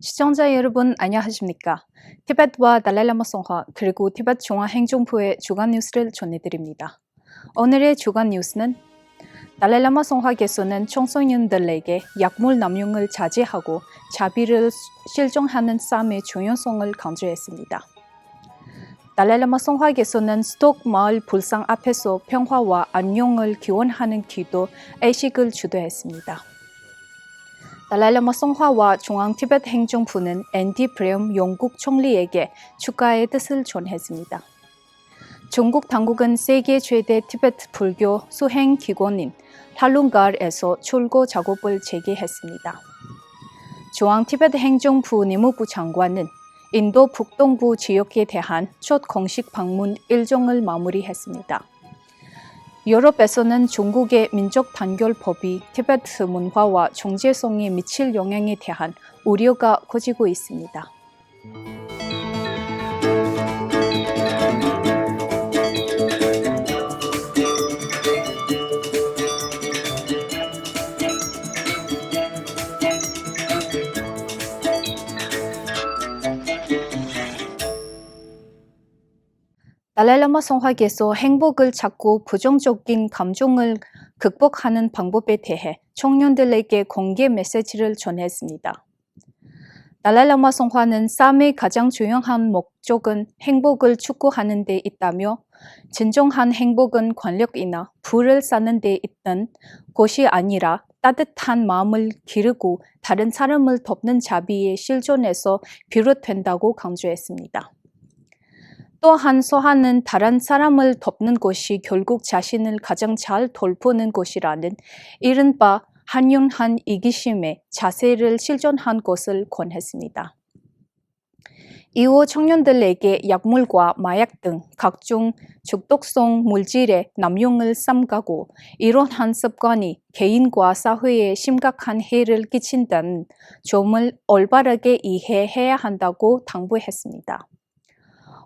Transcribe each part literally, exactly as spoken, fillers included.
시청자 여러분, 안녕하십니까? 티베트와 달라이라마 성화 그리고 티베트 중앙행정부의 주간 뉴스를 전해드립니다. 오늘의 주간 뉴스는 달라이라마 성화께서는 청소년들에게 약물 남용을 자제하고 자비를 실천하는 삶의 중요성을 강조했습니다. 달라이라마 성화께서는 스톡 마을 불상 앞에서 평화와 안녕을 기원하는 기도 의식을 주도했습니다. 달라이라마 성화와 중앙 티베트 행정부는 앤디 브레움 영국 총리에게 축하의 뜻을 전했습니다. 중국 당국은 세계 최대 티베트 불교 수행 기관인 랄룬가르에서 출고 작업을 재개했습니다. 중앙 티베트 행정부 내무부 장관은 인도 북동부 지역에 대한 첫 공식 방문 일정을 마무리했습니다. 유럽에서는 중국의 민족 단결법이 티베트 문화와 정체성에 미칠 영향에 대한 우려가 커지고 있습니다. 달라이라마 성화께서 행복을 찾고 부정적인 감정을 극복하는 방법에 대해 청년들에게 공개 메시지를 전했습니다. 달라이라마 성화는 삶의 가장 중요한 목적은 행복을 추구하는 데 있다며, 진정한 행복은 권력이나 부를 쌓는 데 있는 것이 아니라, 따뜻한 마음을 기르고 다른 사람을 돕는 자비의 실천에서 비롯된다고 강조했습니다. 또한 성화는 다른 사람을 돕는 것이 결국 자신을 가장 잘 돌보는 것이라는 이른바 한윤한 이기심의 자세를 실천한 것을 권했습니다. 이후 청년들에게 약물과 마약 등 각종 중독성 물질의 남용을 삼가고, 이러한 습관이 개인과 사회에 심각한 해를 끼친다는 점을 올바르게 이해해야 한다고 당부했습니다.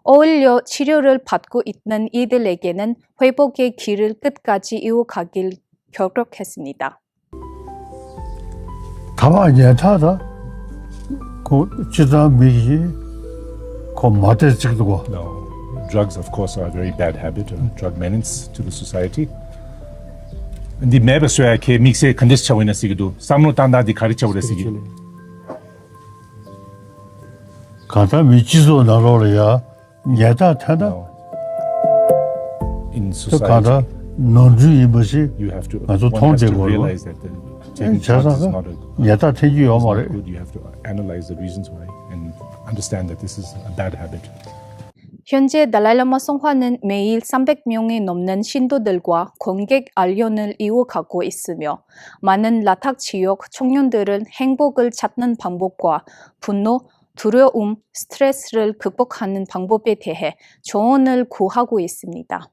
어울려 치료를 받고 있는 이들에게는 회복의 길을 끝까지 이어가길 격려했습니다. ཐ་མག་ཉལ་ཐ་ད་ཁོ་ཅི་ཙམ་མི་གི་ཁོ་མ་བལྟས་ཅིག་འདུག་གོ། No. Drugs, of course, are a very bad habit, a drug menace to the society. འདི་མེད་པ་བཟོ་ཡ་ཁྱེད་དམིགས་བསལ་ག་འདྲས་བྱ་བ་ཡིན་ན་ཟེར་གི་འདུག་བསམ་བློ་བཏང་སྟངས་འདི་ག་རེ་བྱ་བ་རེད་ཟེར་གི། གང་ལྟར་མི་སྤྱི་ཚོགས་ནང་ལོགས་ལ་ཡ་ཉལ་ཐ་འཐེན་ཐ། No. In དེ་གང་ལྟར་society, ནོར་འཁྲུལ་ཡིན་པ་ཞིག you have to, ང་ཚོ་one མཐོང་has བསྡད་to དགོས་རེད། Realize that the ཨེ་བྱས་ཙང་ཉལ་ཐ་འཐེན་རྒྱུ་ཡོད་མ་རེད། Good. You have to analyze the reasons why and understand that this is a bad habit. 현재 달라이라마 성화는 매일 삼백 명이 넘는 신도들과 관객 안련을 이어가고 있으며, 많은 라탁 지역 청년들은 행복을 찾는 방법과 분노, 두려움, 스트레스를 극복하는 방법에 대해 조언을 구하고 있습니다.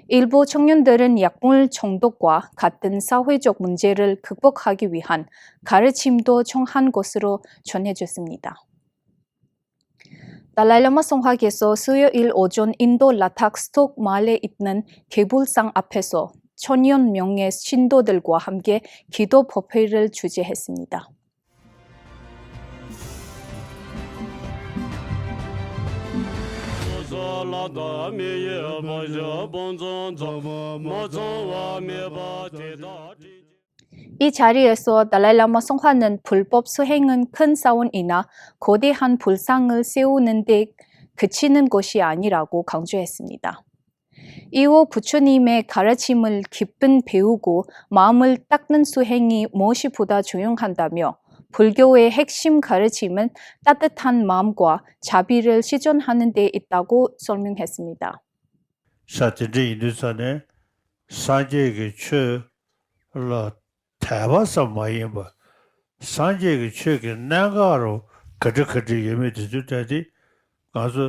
일부 청년들은 약물 중독과 같은 사회적 문제를 극복하기 위한 가르침도 청한 것으로 전해졌습니다. 달라이라마 성화께서 수요일 오전 인도 라탁 스톡 마을에 있는 개불상 앞에서 천여 명의 신도들과 함께 기도 법회를 주재했습니다. 이 자리에서 달라이라마 성화는 불법 수행은 큰 사원이나 거대한 불상을 세우는 데 그치는 것이 아니라고 강조했습니다. 이후 부처님의 가르침을 깊은 배우고 마음을 닦는 수행이 무엇보다 중요하다며, 불교의 핵심 가르침은 따뜻한 마음과 자비를 실천하는 데 있다고 설명했습니다. ས་དེ་འདྲ་ཡིན་དུས་ཙང་ནས་སངས་རྒྱས་ཀྱི་ཆོས་ལ་དད་པ་ཙམ་མ་ཡིན་པར་སངས་རྒྱས་ཀྱི་ཆོས་ཀྱི་གནད་འགག་རུ་ག་འདྲ་ག་འདྲ་ཡོད་མེད་དེ་ཚོའི་གྲས་དེ་ང་ཚོ་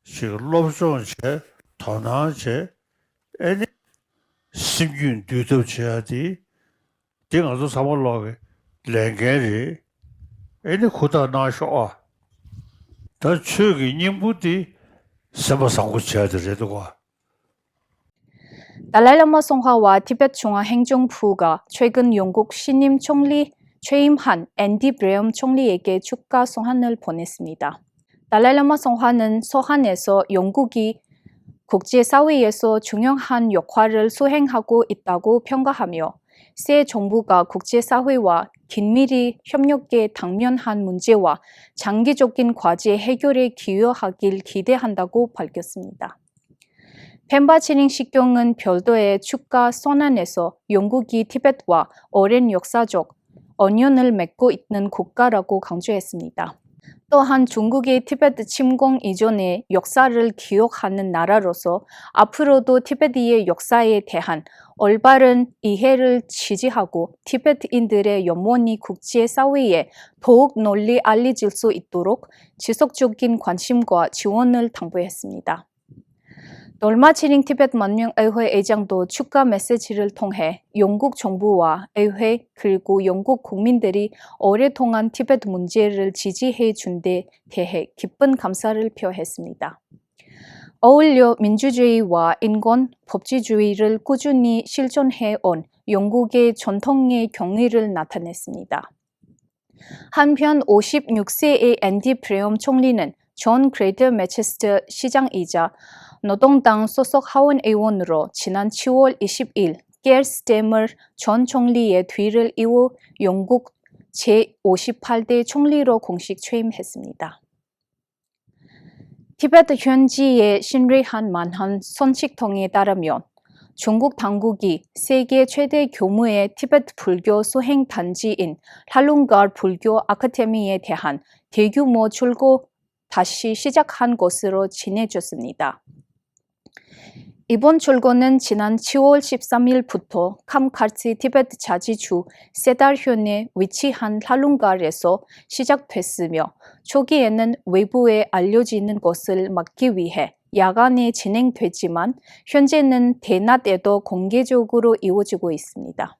ཞིག་སློབ་སྦྱོང་བྱས་དོ་སྣང་བྱས། ཨེ་ནི་སེམས་རྒྱུད་འདུལ་ཐབས་བྱེད་ཡ་དེ་དེ་ང་ཚོ་ཚང་མ་ལོག་གི་ལས་འགན་རེད། ཨེ་ནི་ཧུར་ཐག་གནང་ཤོག་ཨ། ད་ཆོས་ཀྱི་སྙིང་པོ་དེ་སེམས་པ་བཟང་པོ་བྱེད་ཡ་དེ་རེད་འདུག་ག། 달라이라마 성화와 티베트 중앙행정부가 최근 영국 신임 총리 ཆོས་ཨིན་ཧན་ཨན་ཏི་བྲེ་ཨོམ་ཆོང་ལི་ཡ་གི་ཆུ་ཀ་སོ་ཧན་ནལ་ཕོ་ནེ་སི་མི་ད། ཏཱ་ལའི་བླ་མ་སོང་ཧ་ནན་སོ་ཧ་ནེ་སོ་ཡོང་གུ་གི་གུག་ཅེ་ས་ཝེ་ཡེ་སོ་ཆུང་ཡོང་ཧན་ཡོག་ཁ་རལ་སུ་ཧེང་ཧ་གོ་ཨི་ཏ་གོ་ཕྱོང་ག་ཧམ་ཡོ། སའི་ཆོང་བུ་ག་གུག་ཅེ་ས་ཝེ་བ་ཁིན་མི་རི་ཤོམ་ཉོག་གེ་ཐང་མྱོན་ཧན་མུན་ཅེ་བ་ཆང་གི་ཅོག་གིན་ཁ་ཅེ་ཧེ་ཀྱོ་རེ་ཁི་ཡོ་ཧ་ཀིལ་ཁི་ཏེ་ཧན་ཏ་གོ་ཕལ་ཀྱོ་སི་མི་ད། ཕེན་པ་ཆི་རིང་ཤིག་ཀྱོང་ངན་ཕྱོལ་ཏོ་ཨེ་ཆུ་ཀ་སོ་ན་ནེ་སོ་ཡོང་གུ་གི་ཐི་བེད་བ་ཨོ་རེན་ཡོག་ས་ཅོག་ཨོ་ཉོ་ནལ་མེག་གོ་ཨིད་ནན་ཁུག་ཀ་ར་གོ་གང་ཅོ་ཨེ་སི་མི་ད། ཏོ་ཧན་ཆུང་གུ་གི་ཐི་བེད་ཆིམ་གོང་ཨི་ཇོ་ནེ་ཡོག་ས་རལ་ཁི་ཡོག་ཧན་ནན་ན་ར་རོ་སོ་ཨ་ཕུ་རོ་ཏོ་ཐི་བེད་ཡེ་ཡོག་ས་ཡེ་ཐེ་ཧན་ཨོལ་པ་རན་ཨི་ཧེ་རལ་ཆི་ཅི་ཧ་གོ་ཐི་བེད་ཨིན་དི་རེ་ཡོ་མོ་ནི་ཁུག་ཅེ་ས་ཝེ་ཡེ་ཐོ་ཨུག་ནོ་ལི་ཨ་ལི་ཇིལ་སོ་ཨི་ཏུ་རོག་ཆི་སོག་ཅོག་གིན་ཁོན་ཤིམ་གོ་ཆི་ཝོ་ནལ་ཐང་པོ་ཨེ་སི་མི་ད། དོལ་མ་ཆི་རིང་ཐི་བེད་མན་མྱོང་ཨེ་ཧོའི་ཨེ་ཅང་དོ་ཆུ་ཀ་མེ་སེ་ཆི་རིལ་ཐོང་ཧེ་ཡོང་གུག་ཆོང་བུ་བ་ཨེ་ཧོའི་ཁིར་གུ་ཡོང་གུག་ཁུག་མིན་དེ་རི་ཨོ་རེ་ཐོང་ངན་ཐི་བེད་མུན་ཅེ་རིལ་ཆི་ཅི་ཧེ་ཆུན་དེ་ཐེ་ཧེ་ཁིབ་པིན་ཁམ་ས་རིལ་ཕྱོ་ཧེ་སི་མི་ད། ཨོ་ལིོ་མིན་ཇུ་ཇུ་ཡི་བ་ཨིན་གོན་ཕོབ་ཅི་ཇུ་ཡི་རིལ་ཀུ་ཅུ་ནི་ཤིལ་ཅོན་ཧེ་ཨོན་ཡོང་གུག་གེ་ཆོན་ཐོང་ངེ་ཁྱོང་ངེ་རིལ་ན་ཐ་ནེ་སི་མི་ད། ཧན་ཕྱོན་འོ་ཤིབ་ཉུག་སེ་ཨེ་ཨན་ཏི་བྲེ་ཨོམ་ཆོང་ལི་ནན་ཆོན་གྷྲེ་ཊར་མེ་ཆེ་སི་ཊར་ཤི་ཅང་ཨི་ཅ་ནོ་ཏོང་དང་སོ་སོག་ཧ་ཝན་ཨེ་ཝོན་རོ་ཆི་ནན་ཆི་ཝོལ་ཨི་ཤིབ་ཨིལ་ཀེར་སི་ཊེ་མར་ཆོན་ཆོང་ལི་ཡེ་ཐུའི་རིལ་ཨི་ཝོ་ཡོང་གུག་ཆེ་འོ་ཤིབ་ཕལ་ཏེ་ཆོང་ལི་རོ་ཁོང་ཤིག་ཆོས་ཨིམ་ཧེ་སི་མི་ད། ཐི་བེད་ཧྱོན་ཅི་ཡེ་ཤིན་རི་ཧན་མན་ཧན་སོན་ཤིག་ཐོང་ངེ་ཏ་རམ་ཡོན། ཆུང་གུག་ཐང་གུ་གི་སེ་ཀེ་ཆོས་ཏེ་ཁྱོ་མུ་ཡེ་ཐི་བེད་ཕུལ་གྱོ་སུ་ཧེང་ཐན་ཅི་ཨིན་ལྷ་ལུང་གར་ཕུལ་གྱོ་ཨ་ཁ་ཐེ་མི་ཡེ་ཐེ་ཧན་ཐེ་གྱུ་མོ་ཆུལ་གོ་ཐ་ཤི་ཤི་ཅག་ཧན་གོ་སི་རོ་ཆི་ནེ་ཅོ་སི་ནི་ད། ཨི་བོན་ཆུལ་གོ་ནན་ཆི་ནན་ཆི་ཝོལ་ཤིབ་སམ་ཡིལ་ཕུ་ཐོ་ཁམ་ཁར་ཚི་ཐི་བེད་ཆ་ཅི་ཆུ་སེ་ཏར་ཧྱོན་ནེ་ཝི་ཆི་ཧན་ལྷ་ལུང་ག་རེ་སོ་ཤི་ཅག་ཐོས་སི་མྱོ། ཆོ་གི་ཨེ་ནན་ཝེ་པུ་ཨེ་ཨ་ལྱོ་ཅི་ནན་གོ་སིལ་མག་གི་ཝི་ཧེ་ཡ་ག་ནེ་ཆི་ནེང་ཐོས་ཅི་མན་ཧྱོན་ཅེ་ནན་ཐེ་ནད་ཨེ་ཏོ་གོང་གེ་ཅོ་གུ་རོ་ཨི་བོ་ཅི་གོ་ཨི་སི་ནི་ད།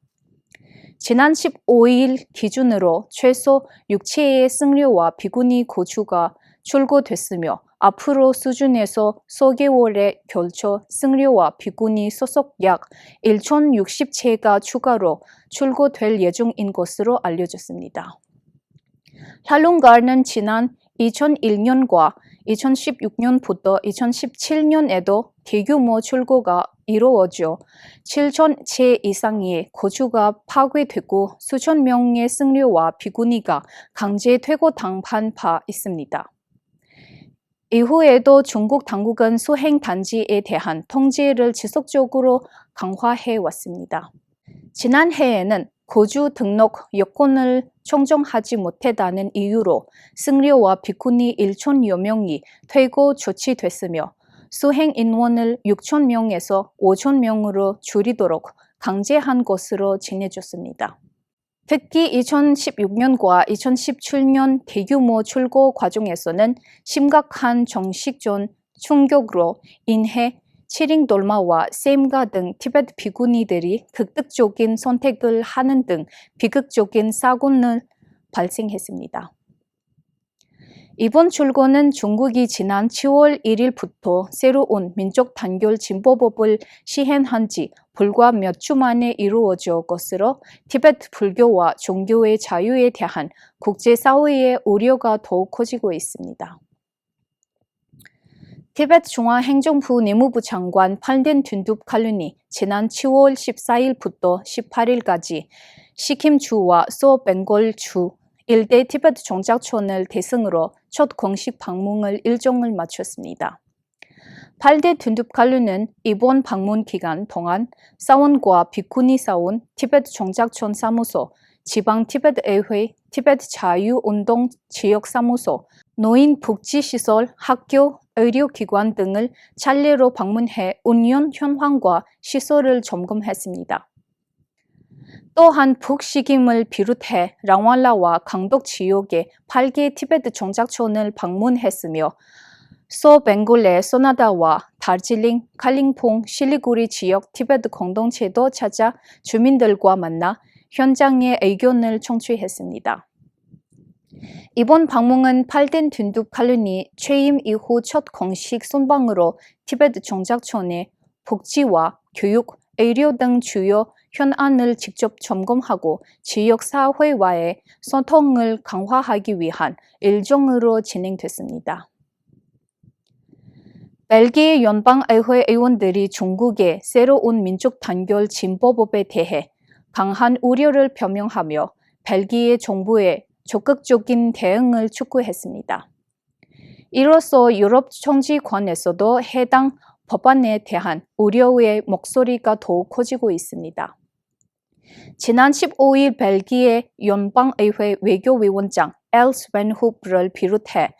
ཆི་ནན་ཤིབ་ཨོ་ཡིལ་ཁི་ཅུ་ནི་རོ་ཆོས་སོ་ཡུག་ཆེ་ཡེ་སིང་རི་བ་ཕི་གུ་ནི་ཁོ་ཆུ་ག་ཆུལ་གོ་ཐོས་སི་མྱོ། ཨ་ཕུ་རོ་སུ་ཅུ་ནེ་སོ་སོ་གེ་བོ་རེ་ཁྱོལ་ཆོ་སིང་རི་བ་ཕི་གུ་ནི་སོ་སོག་ཡག་ཨིལ་ཆོན་ཡུག་ཤིབ་ཆེ་ག་ཆུ་ག་རོ་ཆུལ་གོ་ཐོལ་ཡེ་ཅུང་ཨིན་གོ་སི་རོ་ཨ་ལྱོ་ཅོ་སི་ནི་ད། ལྷ་ལུང་གར་ནན་ཆི་ནན་ཨི་ཆོན་ཨིལ་ཉོན་གོ་ཨི་ཆོན་ཤིབ་ཡུག་ཉོན་ཕུ་ཏོ་ཨི་ཆོན་ཤིབ་ཆིལ་ཉོན་ཨེ་དོ་ཐེ་གྱུ་མོ་ཆུལ་གོ་ག་ཨི་རོ་བོ་ཅོ། ཆིལ་ཆོན་ཆེ་ཨི་སང་ངེ་ཁོ་ཆུ་ག་ཕ་གོའི་ཐོད་གོ་སུ་ཆོན་མྱོང་ངེ་སིང་རི་བ་ཕི་གུ་ནི་ག་གང་ཅེ་ཐོད་གོ་ཐང་ཕན་ཕ་ཨི་སིམ་ནི་ད། ཨི་ཧུ་ཨེ་དོ་ཆུང་གུག་ཐང་གུ་ཀན་སུ་ཧེང་ཐན་ཅི་ཨེ་ཐེ་ཧན་ཐོང་ཅེ་རིལ་ཆི་སོག་ཅོ་གུ་རོ་གང་ཧ་ཧེ་བ་སིམ་ནི་ད། ཆི་ནན་ཧེ་ཨེ་ནན་ཁོ་ཅུ་ཐང་ནོག་ཡོག་གོ་ནལ་ཆོང་ཆོང་ཧ་ཅི་མུ་ཐེ་ད་ནན་ཨི་ཡུ་རོ་སིང་རི་བ་ཕི་གུ་ནི་ཨིལ་ཆོན་ཡོ་མྱོང་ངི་ཐོད་གོ་ཆོ་ཅི་ཐོས་སི་མྱོ། སུ་ཧེང་ཨིན་བོ་ནལ་ཡུག་ཆོན་མྱོང་ངེ་སོ་འོ་ཆོན་མྱོང་ངུ་རོ་ཆུ་རི་དོ་རོག་གང་ཅེ་ཧན་གོ་སི་རོ་ཆི་ནེ་ཅོ་སི་ནི་ད། ཐིག་གི་ཨི་ཆོན་ཤིབ་ཡུག་ཉོན་གོ་ཨི་ཆོན་ཤིབ་ཆུལ་ཉོན་ཐེ་གྱུ་མོ་ཆུལ་གོ་ཁ་ཅུང་ངེ་སོ་ནན་ཤིམ་ག་ཁན་ཆོང་ཤིག་ཅོན་ཆུང་གྱོག་རོ་ཨིན་ཧེ། ཆི་རིང་དོལ་མ་བ་སེམ་ག་དང་ཐི་བེད་ཕི་གུ་ནི་དེ་རི་ཐིག་ཐིག་ཅོ་གིན་སོན་ཐེག་གལ་ཧ་ནན་དང་ཕི་ཀིག་ཅོ་གིན་ས་གུན་ནི་ཕལ་སེང་ཧེ་སིམ་ནི་ད། ཨི་བོན་ཆུལ་གོ་ནན་ཆུང་གུ་གི་ཆི་ནན་ཆི་ཝོལ་ཨི་རིལ་ཕུ་ཐོ་སེ་རུ་ཨུན་མིན་ཅོག་ཐན་གྱོལ་ཆིམ་པོ་པོ་པུལ་ཤི་ཧེན་ཧན་ཅི་ཕུལ་གོ་མྱོ་ཆུ་མ་ནེ་ཨི་རུ་བོ་ཅོ་གོ་སི་རོ་ཐི་བེད་ཕུལ་གྱོ་བ་ཆུང་གྱོ་ཝེ་ཆ་ཡུ་ཡེ་ཐེ་ཧན་ཁུག་ཅེ་ས་ཝེ་ཡེ་ཨུ་རིོ་ག་ཐོ་ཁོ་ཅི་གོ་ཨི་སིམ་ནི་ད། ཐི་བེད་ཆུང་བ་ཧེང་ཅོང་ཕུ་ནེ་མུ་པུ་ཆང་གོན་ཕལ་ཏེན་ཐུན་ཐུབ་ཁ་ལུ་ནི་ཆི་ནན་ཆི་ཝོལ་ཤིབ་ས་ཡིལ་ཕུ་ཏོ་ཤིབ་ཕ་རིལ་ག་ཅི་ཤི་ཁིམ་ཆུ་བ་སོ་བེང་གོལ་ཆུ་ཨིལ་ཏེ་ཐི་བེད་ཆོང་ཅག་ཆོ་ནལ་ཐེ་སང་རོ་ཆོད་གོང་ཤིག་ཕང་མུ་ངལ་ཨིལ་ཅོང་ངལ་མ་ཆོས་ནི་ད། ཕལ་ཏེ་ཐུན་ཐུབ་ཁ་ལུ་ནན་ཨི་བོན་ཕང་མུན་ཁི་གན་ཐོང་ཨན་ས་བོན་གོ་ཨ་ཕི་ཁུ་ནི་ས་བོན་ཐི་བེད་ཆོང་ཅག་ཆོན་ས་མུ་སོ་ཆི་བང་ཐི་བེད་ཨེ་ཧུའེ་ཐི་བེད་ཆ་ཡུ་ཨུན་ཏོང་ཆི་ཡོག་ས་མུ་སོ་ནོ་ཨིན་ཕུག་ཅི་ཤི་སོལ་ཧག་ཀྱོ་ཨེ་རིོ་ཁི་གོན་ཏི་ངལ་ཆ་ལེ་རོ་ཕང་མུན་ཧེ་ཨུན་ཡོན་ཁྱོན་ཧང་གོ་ཨ་ཤི་སོ་རིལ་ཆོམ་གོམ་ཧེ་སིམ་ནི་ད། ཏོ་ཧན་ཕུག་ཤི་ཀི་མལ་ཕི་རུ་ཐེ་རང་ཝང་ལ་བ་གང་ཏོག་ཆི་ཡོ་གེ་ཕལ་གེ་ཐི་བེད་ཆོང་ཅག་ཆོ་ནལ་ཕང་མུན་ཧེ་སིམ་ཡོ། སོ་བེང་གོ་ལེ་སོ་ན་ད་བ་དར་ཅི་ལིང་ཁ་ལིང་ཕུང་ཤི་ལི་གུ་རི་ཆི་ཡོག་ཐི་བེད་གོང་ཏོང་ཆེ་ཏོ་ཆ་ཆ་ཆུ་མིན་དལ་གོ་མན་ན་ཧྱོན་ཅང་ངེ་ཨེ་གྱོ་ནལ་ཆོང་ཆུ་ཧེ་སིམ་ནི་ད། ཨི་བོན་ཕང་མོ་ངན་ཕལ་ཏེན་ཐུན་ཐུབ་ཁ་ལུ་ནི་ཆོས་ཨིམ་ཨི་ཧུ་ཆོད་གོང་ཤིག་སུན་པ་ངུ་རོ་ཐི་བེད་ཆོང་ཅག་ཆོ་ནེ་ཕུག་ཅི་བ་ཁྱུ་ཡུག་ཨེ་རིོ་དང་ཆུ་ཡོ་ 표현안을 직접 점검하고 지역 사회와의 소통을 강화하기 위한 일정으로 진행됐습니다. 벨기에 연방의회 의원들이 중국의 새로운 민족 단결 진보법에 대해 강한 우려를 표명하며 벨기에 정부에 적극적인 대응을 촉구했습니다. 이로써 유럽 정치권에서도 해당 법안에 대한 우려의 목소리가 더욱 커지고 있습니다. 지난 십오일 벨기에 연방의회 외교위원장 앨 wen후프를 비롯해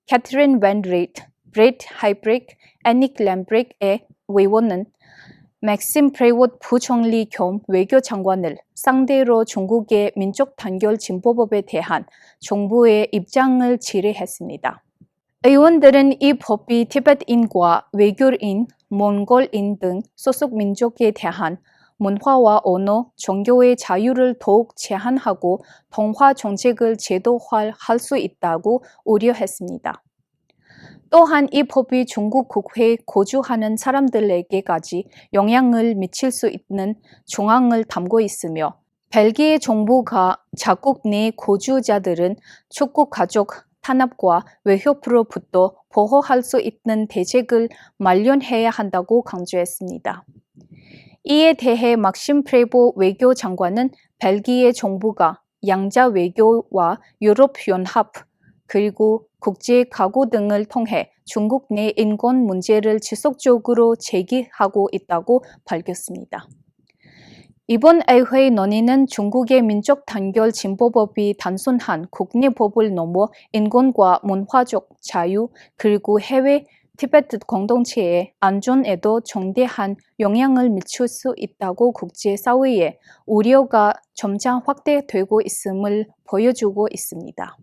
Catherine Van Reet, Brett Huybrecht, Annick Lambric의 의원은 Maxime Prévot 부총리 겸 외교장관을 상대로 중국의 민족 단결 진보법에 대한 정부의 입장을 질의했습니다. 의원들은 이 법이 티베트인과 ܘ이구르인, ܡܘܢܓܠ인 등 소속 민족에 대한 문화와 언어, 종교의 자유를 더욱 제한하고 동화 정책을 제도화할 수 있다고 우려했습니다. 또한 이 법이 중국 국회에 거주하는 사람들에게까지 영향을 미칠 수 있는 조항을 담고 있으며 벨기에 정부가 자국 내 거주자들은 축구 가족 탄압과 외협으로부터 보호할 수 있는 대책을 마련해야 한다고 강조했습니다. 이에 대해 Maxime Prévot 외교장관은 벨기에 정부가 양자 외교와 유럽 연합 그리고 국제 각오 등을 통해 중국 내 인권 문제를 지속적으로 제기하고 있다고 밝혔습니다. 이번 의회 논의는 중국의 민족 단결 진보법이 단순한 국내법을 넘어 인권과 문화적 자유 그리고 해외 티베트 공동체의 안전에도 중대한 영향을 미칠 수 있다고 국제사회의 우려가 점차 확대되고 있음을 보여주고 있습니다.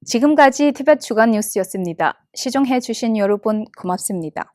지금까지 티베트 주간 뉴스였습니다. 시청해주신 여러분 고맙습니다.